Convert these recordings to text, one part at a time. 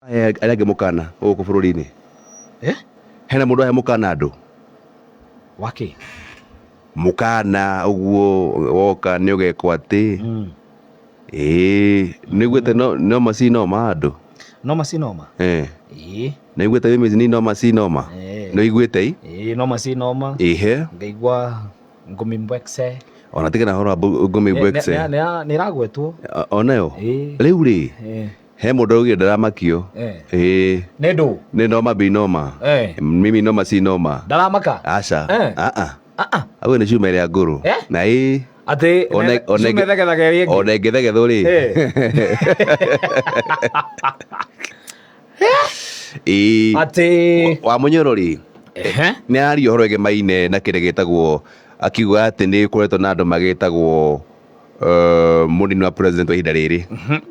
Arĩa angĩ mũkana gũkũ bũrũri-inĩ? Eh? Hena mũndũ ahe mũkana andũ? Wakĩ? Mũkana ũguo woka nĩ ũgekwo atĩ. Ĩĩ nĩũiguĩte noma si noma andũ? Noma si noma? Eh. Ĩĩ. Nĩũiguĩte mimi ni noma si noma? Eh. Nĩũiguĩte i? Ĩĩ noma si noma. Ĩhĩ. Ngaigua ngũmi mbwekse. Ona tiga na ũhoro wa ngũmi mbwekse. Nĩ ĩragwetwo. Onayo? Ĩĩ. Rĩu rĩ, Eh. he mũndũ augire ndaramakio. Eh. Ĩĩ. Nĩ ndũ? Nĩ noma bi noma. Eh. Mimi noma si noma. Ndaramaka? Aca. Eh. Aa. Ah ah. Augire nĩ cuma ĩrĩa ngũrũ. Eh? Na ĩĩ. Atĩ cuma ĩthegethaga ĩrĩa ĩngĩ. Ona ĩngĩthegethwo rĩ. Eh. Ĩĩ. Atĩ Wa Mũnyoro rĩ. Ehe. Nĩ araria ũhoro ĩgemaine na kĩrĩa gĩtagwo akiuga atĩ nĩ kũretwo na andũ magĩtagwo mũnini wa president wa ihinda rĩrĩ.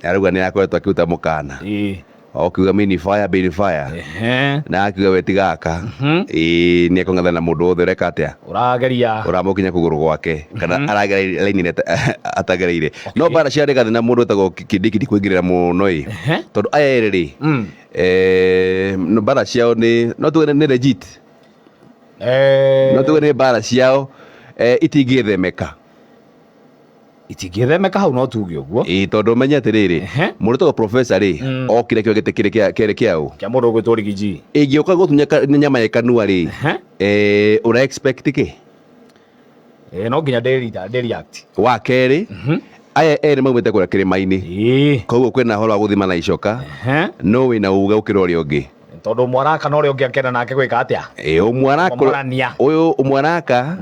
Arauga nĩ akoretwo akĩruta mũkana. Ĩĩ. Okiuga mini fire bin fire. Ehe. Na akiuga we ti gaka. Ĩĩ nĩ ekũng'ethana na mũndũ wothe ũreka atĩa? Ũrageria. Ũramũkinya kũgũrũ gwake kana aragera raini ĩrĩa atagereire. No mbara cia Rigathĩ na mũndũ wĩtagwo Kindiki ndikũingĩrĩra mũno ĩ. Ehe. Tondũ aya erĩ rĩ, mbara ciao nĩ no tuge nĩ legit. Eh. No tuge nĩ mbara ciao itingĩthemeka. Itingĩthemeka hau no tuge ũguo. Ĩĩ tondũ ũmenye atĩrĩrĩ, Ehe. mũndũ wĩtagwo professor rĩ, okire kĩo gĩtĩ kĩrĩ kĩarĩ kĩa ũ? Kĩa mũndũ ũgwĩtwo Rigiji. Ĩngĩũka gũtunya nyama ĩ kanua rĩ, Ehe. Ũra expect kĩ? No nginya ndĩ react. Wa kerĩ, aya erĩ maumĩte kũrĩa kĩrĩma-inĩ. Ĩĩ. Koguo kwĩna ũhoro wa gũthima na icoka. Ehe. No wĩna uge gũkĩra ũrĩa ũngĩ. Tondũ ũmwe araka na ũrĩa ũngĩ akenda nake gwĩka atĩa? Ĩĩ, ũmwe araka Kũmomorania. ũyũ ũmwe araka,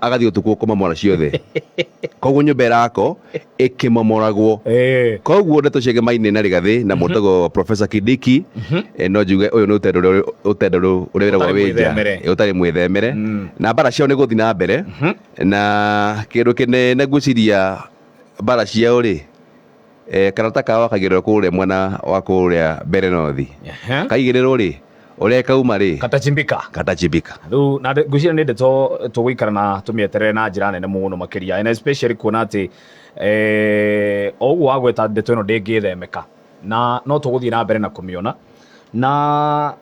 agathiĩ ũtukũ kũmomora ciothe. Koguo nyũmba ĩrakwo ĩkĩmomoragwo. Ĩĩ. Koguo ndeto cia Gĩmainĩ na Rigathĩ na mũtego Professor Kindiki, no njuge ũyũ nĩ ũtendero ũtendero ũrĩa wĩragwo Ũtarĩ wĩnja. mwĩthemere. Ĩĩ, ũtarĩ mwĩthemere. Na mbara ciao nĩ gũthiĩ na mbere. Na kĩndũ kĩnene ngwĩciria mbara ciao rĩ, karata kao gakaigĩrĩrwo kũrĩa mwena wa kũrĩa mbere nothi. Ehe. Kaigĩrĩrwo rĩ, ũrĩa kauma rĩ, Katachimbika. Katachimbika. Rĩu na ngwĩciria nĩ ndeto tũgũikara na tũmĩeterere na njĩra nene mũno makĩria, and especially kuona atĩ o ũguo wagweta ndeto ĩno ndĩngĩthemeka na no tũgũthiĩ na mbere na kũmĩona na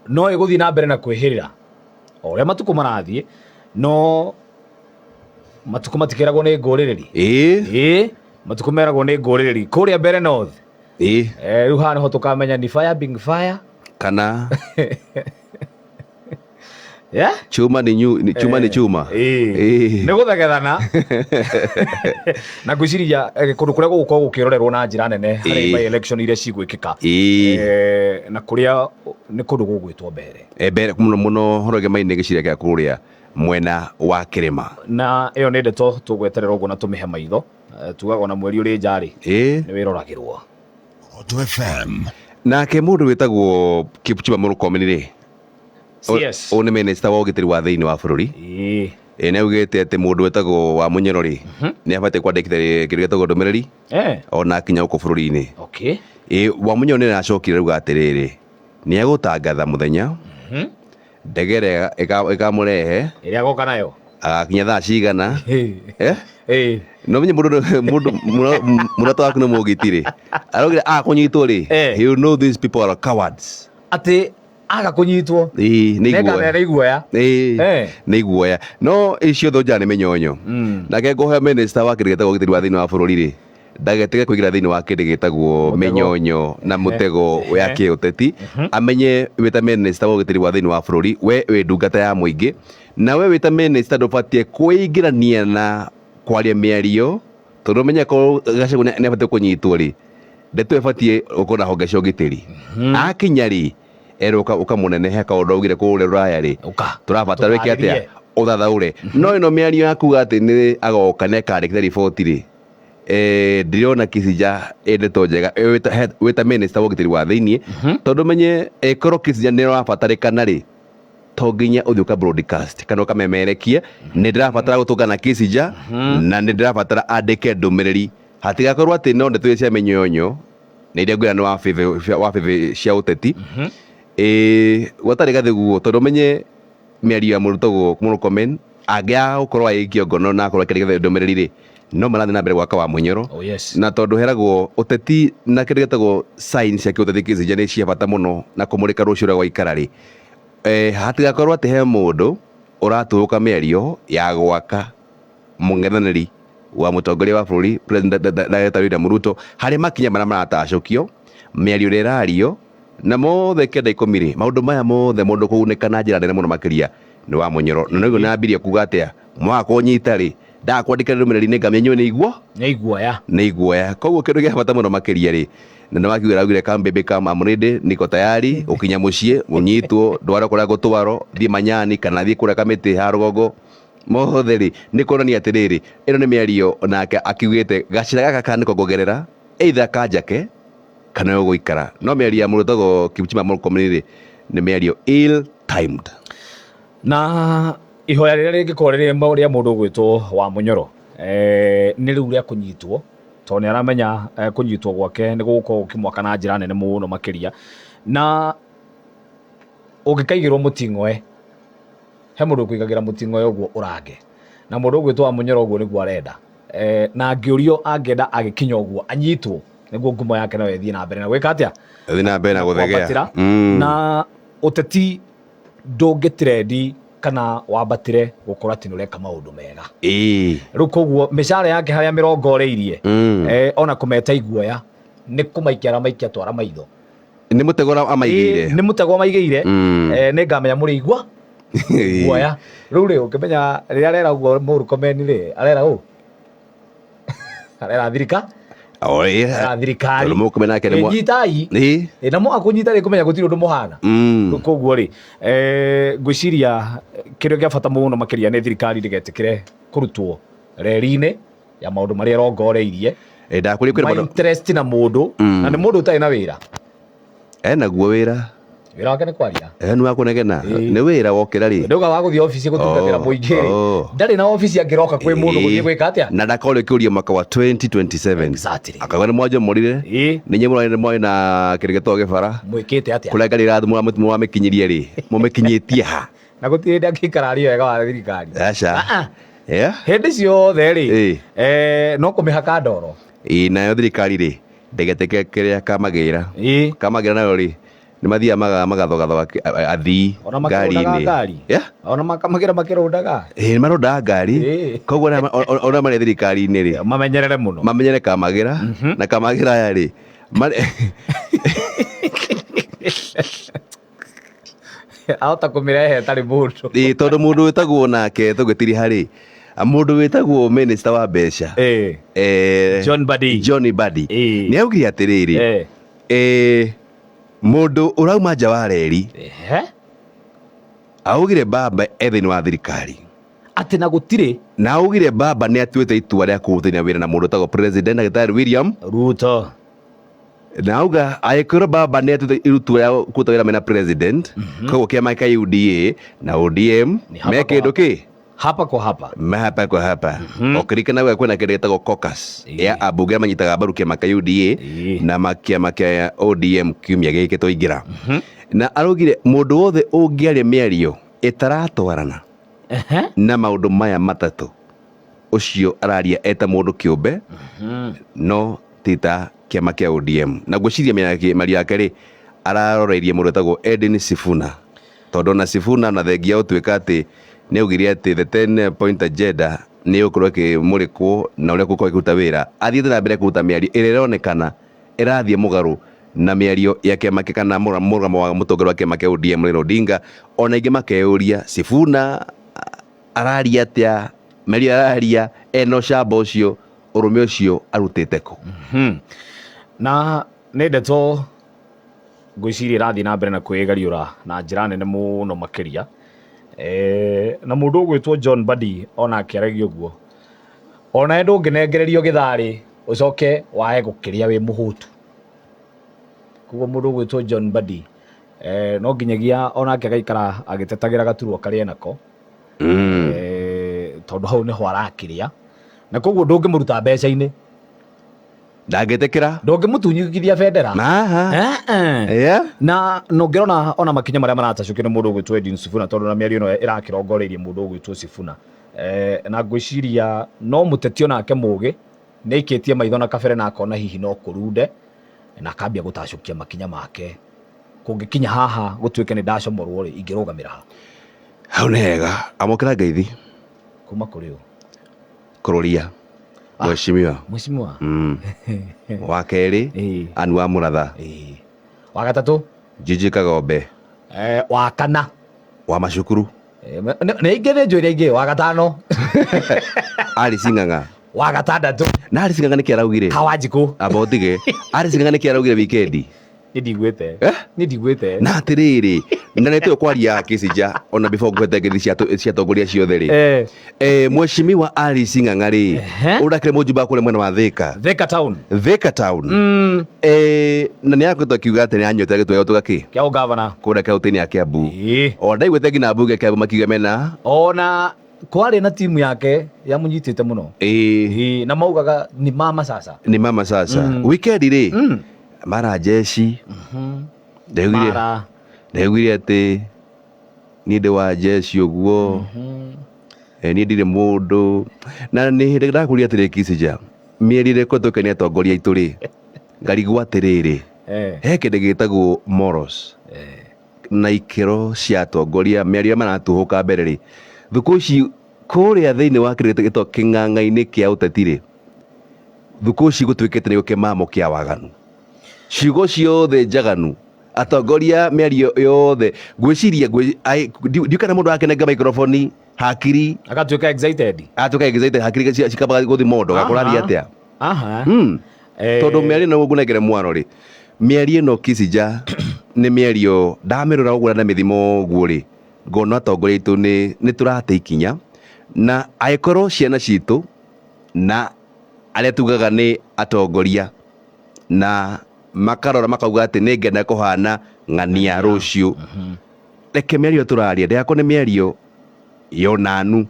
no ĩgũthiĩ na mbere na kwĩhĩrĩra o ũrĩa matukũ marathiĩ, no matukũ matikĩragwo nĩ ngũrĩrĩri. Ĩĩ. Ĩĩ, matukũ meragwo nĩ ngũrĩrĩri kũrĩa mbere north. Ĩĩ. Rĩu haha nĩho tũkamenya ni fire being fire kana Yeah? Chuma ni nyu, ni chuma ni chuma. Ĩĩ. Ĩĩ. Nĩ gũthegethana na ngwĩciria kũndũ kũrĩa gũgũkorwo gũkĩrorerwo na njĩra nene harĩ Ĩĩ. by election iria cigwĩkĩka. Ĩĩ. Na kũrĩa nĩ kũndũ gũgwĩtwo mbere. Mbere mũno mũno horo gĩmainĩ gĩciria kĩa kũrĩa mwena wa kĩrĩma. Na ĩyo nĩ ndeto tũgweterera ũguo na tũmĩhe maitho. Tugaga ona mweri ũrĩ nja rĩ, Ĩĩ. nĩ wĩroragĩrwo. Roto FM. Nake mũndũ wĩtagwo Kipchumba Murkomen rĩ, CS. Ũyũ nĩ minister wa ũgitĩri wa thĩinĩ wa bũrũri. Ĩĩ. Ĩĩ, nĩ augĩte atĩ mũndũ wĩtagwo wa Mũnyoro rĩ, nĩ abatiĩ kwandĩkithia kĩndũ gĩtagwo ndũmĩrĩri ona akinya gũkũ bũrũri-inĩ. Ĩĩ, wa Mũnyoro nĩ aracokire auga atĩrĩrĩ, nĩ egũtangatha mũthenya ndege ĩrĩa ĩkamũrehe ĩrĩa agoka nayo agakinya thaa cigana. Ĩĩ. Ĩĩ. No menye mũndũ mũrata waku nĩ mũgiti rĩ, araugire akũnyitwo rĩ, you know these people are cowards. Atĩ aga kũnyitwo. Ĩĩ, nĩ Nĩ iguoya. nĩ iguoya. Ĩĩ, nĩ iguoya. No icio thonja nĩ mĩnyonyo. Nake ngũhoya minister wa kĩndũ gĩtagwo ũgitĩri wa thĩinĩ wa bũrũri rĩ, ndagetige kũingĩra thĩinĩ wa kĩndũ gĩtagwo Mũtego. mĩnyonyo na mũtego ya kĩũteti. Amenye wĩ ta minister wa ũgitĩri wa thĩinĩ wa bũrũri, we wĩ ndungata ya mũingĩ, na we wĩ ta minister ndũbatiĩ kwĩingĩrania na kwaria mĩario, tondũ ũmenye korwo Gachagua nĩ abatiĩ kũnyitwo rĩ, ndeto ĩbatiĩ gũkorwo na honge cia ũgitĩri. Akinya rĩ, erwo ũkamũnenehe kaũndũ augire kũrĩa Rũraya rĩ, Ũka. tũrabatara wĩke atĩa? Tũtarĩrie. Ũthathaũre. No ĩno mĩario ya kuga atĩ nĩ agoka na ĩkandĩkĩte riboti rĩ, ndirona Kissinger ĩ ndeto njega, wĩ ta minister wa ũgitĩri wa thĩiniĩ, tondũ menye ĩkorwo Kissinger nĩ ũrabatarĩkana rĩ, to nginya ũthiĩ ũka broadcast kana ũkamemerekie nĩ ndĩrabatara gũtũngana Kissinger na nĩ ndĩrabatara andĩke ndũmĩrĩri, hatigakorwo atĩ no ndeto iria cia mĩnyonyo na iria ngwĩra nĩ wa bĩbĩ cia ũteti. Gwatarĩ gathĩ guo, tondũ ũmenye mĩario ya mũndũ tagwo Murkomen angĩaga gũkorwo agĩikio ngono na akorwo akĩandĩka ndũmĩrĩri rĩ, No marathiĩ na mbere gwaka wa Munyoro. Oh yes. Na tondũ heragwo ũteti na kĩndũ gĩtagwo science ya kĩũteti kĩcinja nĩ cia bata mũno na kũmũrĩka rũciũ ũrĩa gwaikara rĩ, hatigakorwo atĩ he mũndũ ũratũũka mĩario ya gwaka mũng'ethanĩri wa mũtongoria wa bũrũri President Dr. William Ruto harĩ makinya marĩa maratacũkio, mĩario ĩrĩa ĩrario na mothe 90 rĩ, maũndũ maya mothe mũndũ kũgunĩka na njĩra nene mũno makĩria nĩ wa Munyoro. Na nĩguo nambirie kuga atĩa, mwaga kũnyita rĩ, ndakwandĩkĩra ndũmĩrĩri nĩ ngamenya inyuĩ nĩ igua Nĩ iguoya. Nĩ iguoya. Koguo kĩndũ gĩa bata mũno makĩria rĩ, na nĩ wakiuga, raugire, "Come baby come, I'm ready, niko tayari." Ũkinya mũciĩ ũnyitwo ndwarwo kũrĩa gũtwarwo, thiĩ Manyani kana thiĩ kũrĩa Kamĩtĩ ha rũgongo mothe rĩ, nĩ kuonania atĩrĩrĩ, ĩno nĩ mĩario nake akiugĩte gacĩra gaka kana nĩko ngũgerera, either kanjake kana ũgũikara. No mĩario ya mũndũ wĩtagwo Kipchumba Murkomen rĩ, nĩ mĩario ill timed. Na ihoya rĩrĩa rĩngĩkorwo rĩrĩ rĩa mũndũ ũgwĩtwo wa Munyoro, nĩ rĩu rĩa kũnyitwo, tondũ nĩ aramenya kũnyitwo gwake nĩ gũgũkorwo gũkĩmwaka na njĩra nene mũno makĩria. Na ũngĩkaigĩrwo mũting'oe, he mũndũ ũkũigagĩra mũting'oe ũguo ũrange, na mũndũ ũgwĩtwo wa Munyoro ũguo nĩguo arenda. Na angĩũrio angĩenda agĩkinya ũguo anyitwo nĩguo ngumo yake nayo ĩthiĩ na mbere na gwĩka atĩa? Thiĩ na mbere na gũthegea. Kwambatĩra. Na ũteti ndũngĩtirendi kana wambatĩre gũkorwo atĩ nĩ ũreka maũndũ mega. Rĩu koguo mĩcara yake harĩa mĩrongoreirie, ona kũmeta iguoya nĩ kũmaikia aramaikia twara maitho. Nĩ mũtego ũrĩa amaigĩire. Nĩ mũtego amaigĩire. Nĩ ngamenya mũrĩ igua guoya. Rĩu rĩ, ũkĩmenya rĩrĩa arera ũguo Murkomen rĩ, arera ũ? Arera thirika Oh, yeah. Arera thirikari. Tondũ Murkomen nake nĩ Nyitai. Na mwaga kũnyita rĩ, kũmenya gũtirĩ ũndũ mũhana. Rĩu koguo rĩ, ngwĩciria kĩrĩa kĩa bata mũno makĩria nĩ thirikari ndĩgetĩkĩre kũrutwo reri-inĩ ya maũndũ marĩa ĩrongoreirie. Ndakwĩrire kwĩna Ma mũndũ interest na mũndũ, na nĩ mũndũ ũtarĩ na wĩra. Enaguo wĩra. Wĩra wake nĩ kwaria. Nĩ wa kũnegena. Nĩ wĩra wokĩra rĩ. Ndauga wa gũthiĩ obici gũtungatĩra mũingĩ rĩ, ndarĩ na obici angĩroka kwĩ mũndũ gũthiĩ gwĩka atĩa. Na ndakorio kĩũria mwaka wa 2027. Akauga nĩ mwanjomorire. Nĩ inyuĩ mũrarĩ mwarĩ na kĩndũ gĩtagwo gĩbara. Mwĩkĩte atĩa? Kũrĩa ngari mũramĩkinyirie rĩ, mũmĩkinyĩtie ha? Na gũtirĩ hĩndĩ angĩikara arie wega wa thirikari. Aca. Ah, ah. Yeah. Hĩndĩ ciothe rĩ, no kũmĩhaka ndoro. Ĩĩ, nayo thirikari rĩ, ndĩgetĩkĩre kĩrĩa kamagĩra. Kamagĩra nayo rĩ, nĩ mathiaga magathogathoga athii Ona makĩrũndaga ngari-inĩ. ngari. Ona makamagĩra makĩrũndaga. Ĩĩ, nĩ marũndaga ngari. Koguo ona marĩ thirikari-inĩ rĩ, mamenyerere mũno. Mamenyere kamagĩra na kamagĩra aya rĩ, Ahota kũmĩrehe ĩtarĩ mũndũ. Ĩĩ, tondũ mũndũ wĩtagwo nake tũgĩtiri harĩ mũndũ wĩtagwo minister wa mbeca, John Mbadi. John Mbadi nĩ augire atĩrĩrĩ, mũndũ ũrauma nja wa reri, augire baba e thĩinĩ wa thirikari. Atĩ na gũtirĩ. Na augire baba nĩ atuĩte itua rĩa kũrutithania wĩra na mũndũ wĩtagwo President Ndagĩtarĩ William Ruto. Na auga angĩkorwo baba nĩ atuĩte itua rĩa kũruta wĩra mena president, koguo kĩama kĩa UDA na ODM Ni hapa me kwa kĩndũ hapa. kĩ Hapa kwa hapa. Me hapa kwa hapa. Ũkĩririkana wega kwĩna kĩndũ gĩtagwo caucus ya ambunge arĩa manyitaga mbaru kĩama kĩa UDA na kĩama kĩa ODM kiumia gĩkĩ twaingĩra, na araugire mũndũ wothe ũngĩaria mĩario ĩtaratwarana na maũndũ maya matatũ, ũcio araria eta mũndũ kĩũmbe, no ti ta kĩama kĩa ODM. Na ngwĩciria mĩario yake rĩ, araroreirie mũndũ wĩtagwo Edwin Sifuna, tondũ ona Sifuna na thengia gũtuĩka atĩ nĩ augire atĩ the 10 point agenda nĩ ĩgũkorwo ĩkĩmũrĩkwo na ũrĩa gũkorwo ĩkĩruta wĩra, athiĩte na mbere kũruta mĩario ĩrĩa ĩronekana ĩrathiĩ mũgarũ na mĩario ya kĩama kĩ kana mũrũgamo wa mũtongoria wa kĩama kĩa ODM Raila Odinga. Ona aingĩ makeyũria Sifuna araria atĩa, mĩario araria ena ũcamba ũcio, ũrũme ũcio arutĩte kũ? Na nĩ ndeto ngwĩciria ĩrathiĩ na mbere na kwĩgariũra na njĩra nene mũno makĩria. Na mũndũ ũgwĩtwo John Mbadi onake aragia ũguo, onawe ndũngĩnengererio gĩtharĩ ũcoke wae gũkĩrĩa wĩ mũhũtu. Koguo mũndũ ũgwĩtwo John Mbadi, no nginyagia onake agaikara agĩtetagĩra gaturwa karĩa enako, tondũ hau nĩho arakĩrĩa, na koguo ndũngĩmũruta mbeca-inĩ. Ndangĩtĩkĩra. Ndũngĩmũtunyithia bendera. Aha. Eh, eh. Na nũngĩrona ona makinya marĩa maratacũkio nĩ mũndũ ũgwĩtwo Edwin Sifuna, tondũ na mĩario ĩno ĩrakĩrongoreirie mũndũ ũgwĩtwo Sifuna. Na ngwĩciria no mũteti onake mũgĩ nĩ aikĩtie maitho na kabere na akona hihi no kũrunde na akambia gũtacũkia makinya make. Kũngĩkinya haha gũtuĩke nĩ ndacomorwo rĩ, ingĩrũgamĩra ha? Hau nĩ hega. Amũkĩra ngeithi. Kuma kũrĩ ũ? Kũrũria. Mheshimiwa. Mheshimiwa. Wa kerĩ, Anne wa Mũratha. Wa gatatũ? Gigi Kagombe. Wa kana? Wa macukuru. Nĩ ingĩ nĩ njũĩ ingĩ. Wa gatano? Alice Ng'ang'a. Wa gatandatũ? Na Alice Ng'ang'a nĩkĩ araugire? Kawanjikũ. Amba ũtige. Alice Ng'ang'a nĩkĩ araugire wikendi? Nĩ ndiguĩte. Nĩ ndiguĩte. Na atĩrĩrĩ, na nĩ tũĩ kwaria Kĩcinja ona before ngũhete ngeithi cia atongoria ciothe rĩ. Mheshimiwa Alice Ng'ang'a rĩ, ũrakĩrĩ mũjumbe wa kũrĩa mwena wa Thika. Thika town. Thika town. Na nĩ akoretwo akiuga atĩ nĩ anyotera gĩtĩ gĩa kĩ? Kĩa ũgavana. Kũrĩa kaũntĩ-inĩ ya Kiambu. O ndaiguĩte nginya mbunge ya Kiambu makiuga mena. Ona kwarĩ na timu yake yamũnyitĩte mũno. Na maugaga ni mama sasa. Ni mama sasa. Weekend rĩ, mara jeshi. Mara. Ndaiguire atĩ niĩ ndĩ wa jeshi ũguo. Niĩ ndirĩ mũndũ. Na nĩ hĩndĩ ndakũria atĩrĩ Kicinja, mĩeri ĩrĩa ĩkoretwo ĩkenia atongoria aitũ rĩ, ngarigwo atĩrĩrĩ, he kĩndũ gĩtagwo morals. Na ikĩro cia atongoria mĩario ĩrĩa maratuhũka mbere rĩ, thikũ ici kũrĩa thĩinĩ wa kĩndũ gĩtagwo kĩng'ang'a-inĩ kĩa ũteti rĩ, thikũ ici gũtuĩkĩte nĩguo kĩmamo kĩa waganu. Ciugo ciothe njaganu, atongoria mĩario yothe, ngwĩciria ndiũĩ kana mũndũ akenenga microphone hakiri agatuĩka excited. Agatuĩka excited, hakiri cikambaga gũthiĩ mondo, gakũraria atĩa? Tondũ mĩario ĩno ngũnengere mwaro rĩ, mĩario ĩno Kicinja nĩ mĩario ndamĩrora ũguo na mĩthimo ũguo rĩ, ngona atongoria aitũ nĩ tũrate ikinya, na angĩkorwo ciana citũ na arĩa tugaga nĩ atongoria na makarora makauga atĩ nĩ ngenda kũhana ng'ania rũciũ, reke mĩario tũraria ndĩgakorwo nĩ mĩario yonanu,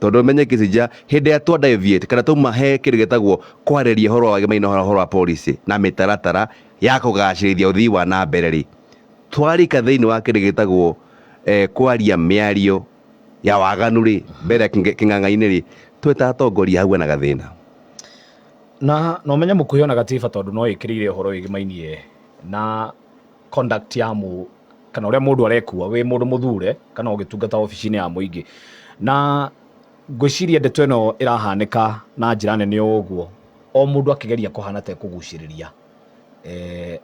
tondũ menye Kicinja hĩndĩ ĩrĩa twa deviate kana twauma he kĩndũ gĩtagwo kwarĩria ũhoro wa gĩmaina ũhoro wa policy na mĩtaratara ya kũgacĩrithia ũthii wa na mbere rĩ, twarika thĩinĩ wa kĩndũ gĩtagwo kwaria mĩario ya waganu rĩ, mbere kĩng'ang'a-inĩ rĩ, twĩta atongoria hau na gathĩna. Na no menye mũkuhĩ ona gatiba tondũ no ĩkĩrĩire ũhoro wĩgĩmainie na conduct ya kana ũrĩa mũndũ arekua wĩ mũndũ mũthure kana ũgĩtungata obici-inĩ ya mũingĩ. Na ngwĩciria ndeto ĩno ĩrahanĩka na njĩra nene o ũguo, o mũndũ akĩgeria kũhana ta ekũgucĩrĩria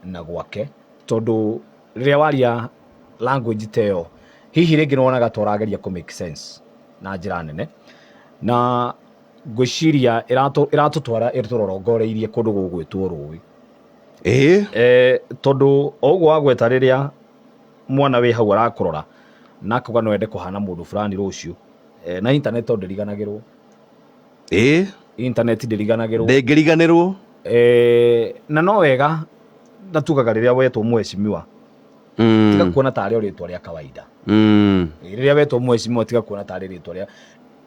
na gwake, tondũ rĩrĩa waria language ta ĩyo hihi rĩngĩ nĩwonaga ta ũrageria kũ make sense na njĩra nene, na ngwĩciria ĩratũtwara ĩtũrorongoreirie kũndũ gũgwĩtwo rũĩ. Tondũ o ũguo wagweta rĩrĩa mwana wĩ hau arakũrora na akauga no ende kũhana mũndũ fulani rũciũ, na internet tondũ ndĩriganagĩrwo. Internet ndĩriganagĩrwo. Ndĩngĩriganĩrwo. Na no wega na tugaga rĩrĩa wetwo mheshimiwa, tiga kuona tarĩ o rĩtwa rĩa kawaida. Rĩrĩa wetwo mheshimiwa tiga kuona tarĩ rĩtwa rĩa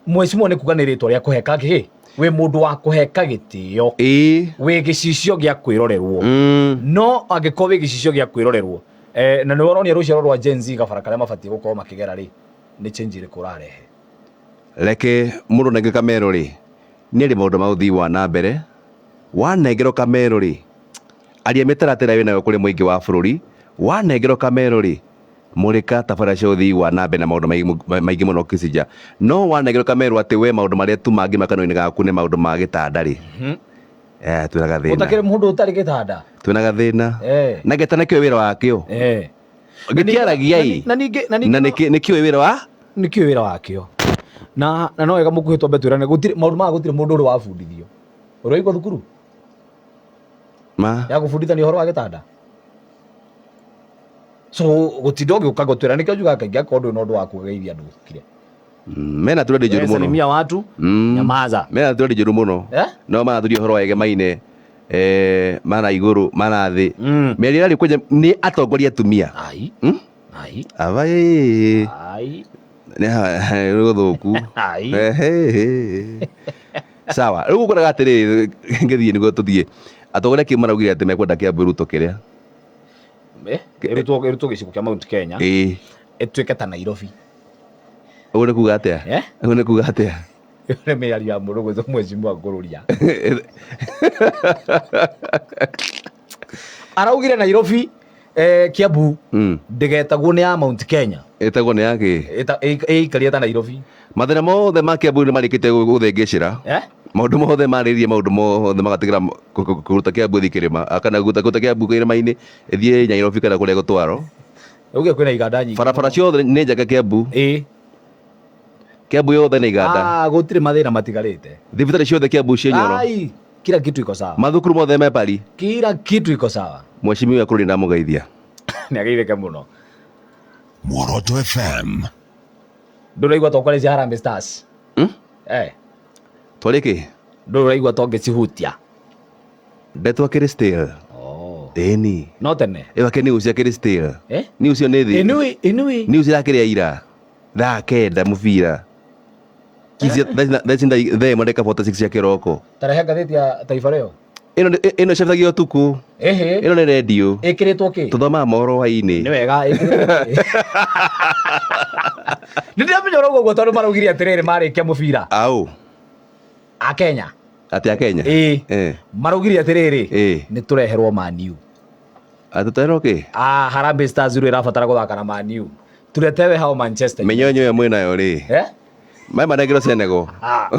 mheshimiwa, nĩ kuga nĩ rĩtwa rĩa kũheka kĩ, wĩ mũndũ wa kũheka gĩtĩo, wĩ gĩcicio gĩa kwĩrorerwo. No angĩkorwo wĩ gĩcicio gĩa kwĩrorerwo, na nĩ ũronia rũciaro rwa Gen Z gabara karĩa mabatiĩ gũkorwo makĩgera rĩ, nĩ change ĩrĩkũ ũrarehe? Reke mũndũ nenge kamero rĩ, nĩ arĩ maũndũ ma ũthii wa na mbere. Wanengerwo kamero rĩ, aria mĩtaratara wĩnayo kũrĩ mũingĩ wa bũrũri. Wanengerwo kamero rĩ, mũrĩka tabarĩra cia ũthii wa na mbere na maũndũ maingĩ mũno Kicinja. No wanengerwo kamero atĩ we maũndũ marĩa tu mangĩ kanua-inĩ gaku nĩ maũndũ ma gĩtanda rĩ, twĩna gathĩna. Ũtakĩrĩ mũndũ ũtarĩ gĩtanda. Twĩna gathĩna. Na gĩtanda nĩkĩo wĩra wakĩo. Gĩtiaragia ĩ. Na ningĩ, na ningĩ Na nĩkĩo wĩra wa? Nĩkĩo wĩra wakĩo. Na no wega mũkuhĩ twambe twĩrane, gũtirĩ maũndũ maya, gũtirĩ mũndũ ũrĩ wabundithio. Ũrĩ waigua thukuru? Ma. Ya gũbundithania ũhoro wa gĩtanda. So gũtinda ũgĩũka gũtwĩra, nĩkĩo njugaga kaingĩ akorwo ndũrĩ na ũndũ wa kugeithia andũ ũkire. Mena trend njũru mũno. Salimia watu, nyamaza. Mena trend njũru mũno. No marathuria ũhoro wa egemaine, mara igũrũ, mara thĩ. Mĩario ĩrarĩ kwanja nĩ atongoria atumia. Ai. Ai. Aba ĩ. Ai. Nĩ gũthũku. Ai. Sawa. Rĩu ũkoraga atĩrĩrĩ, ngĩthiĩ nĩguo tũthiĩ. Atongoria kĩ maraugire atĩ mekwenda Kiambu ĩrutwo kĩrĩa? Ĩrutwo gĩcigo kĩa Mount Kenya. Ĩtuĩke ta Nairobi. Ũguo nĩ kuga atĩa? Eh? Ũguo nĩ kuga atĩa? Ĩyo nĩ mĩario ya mũndũ gwĩtwo mheshimiwa Ngũrũria. Araugire Nairobi Kiambu ndĩgetagwo nĩ ya Mount Kenya. Ĩtagwo nĩ yakĩ? Ĩikarie ta Nairobi. Mathĩna mothe ma Kiambu nĩ marĩkĩte gũthengecera. Eh? Maũndũ mothe marĩrĩrie maũndũ mothe magatigĩra kũruta Kiambu ĩthiĩ kĩrĩma kana kũruta Kiambu kĩrĩma-inĩ ĩthiĩ Nairobi kana kũrĩa ĩgũtwarwo. Uge kwĩna iganda nyingĩ. Barabara ciothe nĩ njega Kiambu. Ĩĩ. Kiambu yothe nĩ iganda. Ah, gũtirĩ mathĩna matigarĩte. Thibitarĩ ciothe Kiambu ciĩ nyoro. Ai, kila kitu iko sawa. Mathukuru mothe me pari. Kila kitu iko sawa. Mheshimiwa Kũrĩ ndamũgeithia. Nĩ ageithĩke mũno. Muoroto FM. Ndũraigua twakwara cia Harambee Stars. Hmm? Eh, Twarĩ kĩ? Ndũraigua tongĩcihutia. Ndeto akĩrĩ still. Oh. Ĩni. No tene. Ĩyo akĩ news akĩrĩ still. Eh? News ĩyo nĩ thĩ. Inui, inui. News irakĩrĩa ira. Thaa 9 mũbira. Kici thaa ici thaa 1 ndagĩka 46 cia kĩroko. Tarehe ngathĩti ya Taifa Leo. Ĩno ĩno ĩcabithagio ũtukũ. Ĩhĩ. Ĩno nĩ redio. Ĩkĩrĩtwo kĩ? Tũthomaga mohoro hwaĩ-inĩ. Nĩ wega ĩkĩrĩtwo kĩ? Nĩ ndĩramenya ũrauga ũguo tondũ maraugire atĩrĩrĩ marĩkia mũbira. Au. A Kenya. Atĩ a Kenya? Ĩĩ. Eh. Maraugire atĩrĩrĩ. Ĩĩ. Nĩ tũreherwo Man U. Atĩ tũreherwo kĩ? Ah, Harambee Stars rĩu ĩrabatara gũthaka na Man U. Tuletewe hao Manchester. Mĩnyonyo ĩyo mwĩnayo rĩ. Eh? Maĩ manengerwo Senegal. Ah.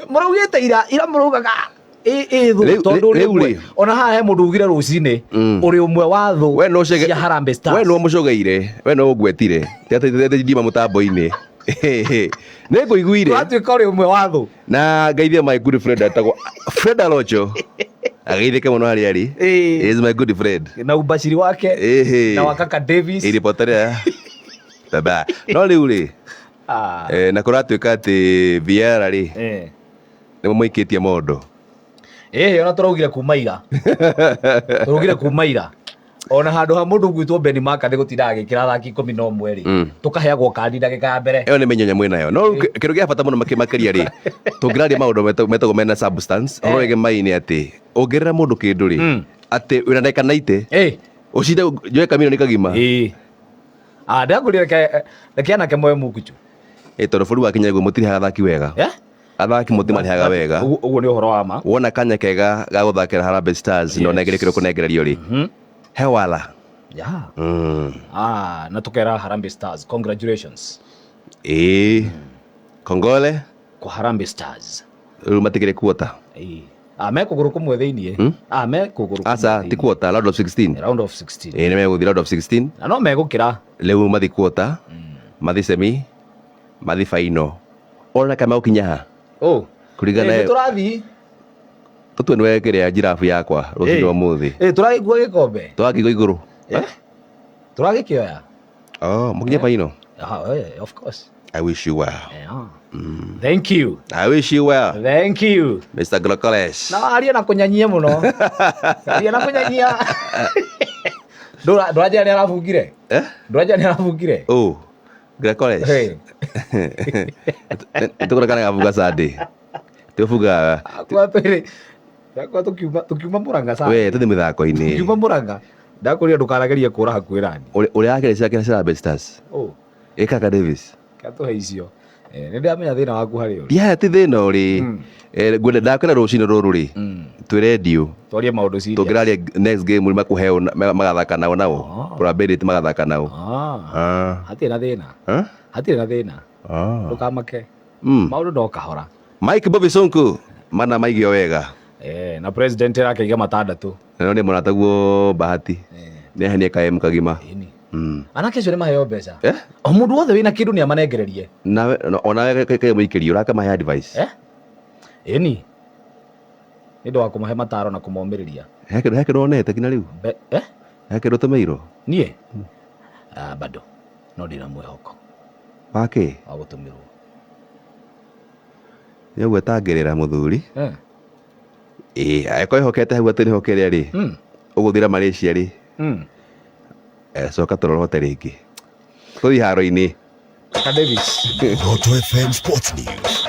Mũraugĩte ira ira mũraugaga ĩ thũ Rĩu- tondũ ũrĩ rĩu ũmwe rĩ. ona haha he mũndũ ugire rũcinĩ ũrĩ ũmwe wa thũ We no ũcege- cia Harambee Stars. We no mũcogeire. We no ũngwetire. Ti atĩ ndima mũtambo-inĩ. Nĩ ngũiguire. Watuĩka ũrĩ ũmwe wa thũ. Na ngeithie my good friend etagwo Fred Alocho. Ageithĩke mũno harĩa arĩ. Ĩĩ. He is my good friend. Na ubashiri wake Ĩhĩ. na wakaka Davis. Ĩribota rĩa. Baba. No rĩu rĩ. Ah. Na kũratuĩka atĩ VAR rĩ. Eh. Nĩ mũikĩtie mondo. Ĩhĩ ona tũraugire kuma ira. Tũraugire kuma ira. Ona handũ ha mũndũ ũgwĩtwo Ben McCarthy gũtinda agĩkĩra athaki 11 rĩ. Tũkaheagwo kandi ndagĩka ya mbere. Ĩyo nĩ mĩnyonyo mwĩnayo. No rĩu kĩndũ gĩa bata mũno makĩria rĩ, tũngĩraria maũndũ metagwo mena substance, ũhoro wĩgiĩ maĩ-inĩ atĩ ũngĩrĩra mũndũ kĩndũ rĩ, atĩ wĩna ndagĩka 90, Ĩĩ. ũcinde njoe kamirioni kagima. Ĩĩ. Ah, ndakũria reke anake moe mukuchu. Ĩ tondũ bũrũri wa Kenya guo mũtirĩhaga athaki wega. Eh? Athaki mũtimarĩhaga wega. Ũguo nĩ ũhoro wa ma. Wona kanya kega ga gũthakĩra Harambee Stars na ũnengerio kĩrĩa ũkũnengererio rĩ, he wala. Yeah. Ah, na tukera Harambee Stars. Congratulations. Ĩĩ. Kongole. Kwa Harambee Stars. Rĩu matikĩrĩ kuota. Ĩĩ. Ah, me kũgũrũ kũmwe thĩiniĩ. Ah, me kũgũrũ kũmwe. Aca, ti kuota, round of 16. Round of 16. Ĩĩ nĩ megũthiĩ round of 16. Na no megũkĩra. Rĩu mathi kuota, mathi semi, mathi final. Ona kana megũkinya ha? Oh. Kũringana Nĩ tũrathiĩ. Tũtue nĩwe kĩrĩa njirabu yakwa rũcinĩ rwa ũmũthĩ. Ĩĩ tũragĩkua gĩkombe. Tũgakĩigwo igũrũ. Eh? Tũragĩkĩoya. Oh, mũkinye final. Ah, of course. I wish you well. Yeah. Thank you. I wish you well. Thank you. Mr. Glokoles. Na aria na kũnyanyia mũno. Aria na kũnyanyia. Ndũranjĩra nĩ arabungire? Eh? Ndũranjĩra nĩ arabungire? Oh. Glokoles. Hey. Tũkũra kana gabunga Sunday. Tũbungaga. Akwa twĩrĩ. Akwa tũkiuma Murang'a sa. We tũthiĩ mĩthako-inĩ. Tũkiuma Murang'a. Ndakũria ndũkanagerie kũra hakuhĩ nani. Ũrĩa akĩrĩ ciake Harambee Stars. Oh. Ĩ Kaka Davis. Katũhe icio. Nĩ ndĩramenya thĩna waku harĩ ũrĩ. Yeah, ti thĩna ũrĩ. Ngwenda ndakwĩra rũcinĩ rũrũ rĩ. Twĩ redio. Twarie maũndũ serious. Tũngĩraria next game rĩ makũheo magathaka nao nao. Probability magathaka nao. Ah. Hatirĩ na thĩna. Hatirĩ na thĩna. Ndũkamake. Maũndũ no kahora. Mike Bobby Sonko mana maigio wega. Na president arakĩiga matandatũ. Na nĩ mũrataguo Bahati. Nĩ ahenie kaemu kagima. Anake acio nĩ maheo mbeca. O mũndũ wothe wĩna kĩndũ nĩ amanengererie. Nawe onawe kae mũikĩrio ũrakamahe advice. Eh? Ĩni. Nĩ ũndũ wa kũmahe mataro na kũmomĩrĩria. He kĩndũ wonete nginya rĩu? Eh? He kĩndũ ũtũmĩirwo? Niĩ? Ah, bado. No ndĩna mwĩhoko. Wa kĩ? Wa gũtũmĩrwo. Nĩ ũgwetangĩrĩra mũthuri. Eh. Ĩĩ, angĩkorwo wĩhokete hau atĩ nĩho kĩrĩa rĩ. Ũgũthira Malaysia rĩ. Coka tũrorote rĩngĩ. Tũthiĩ haro-inĩ. Kaka Davis. Muoroto FM Sports News.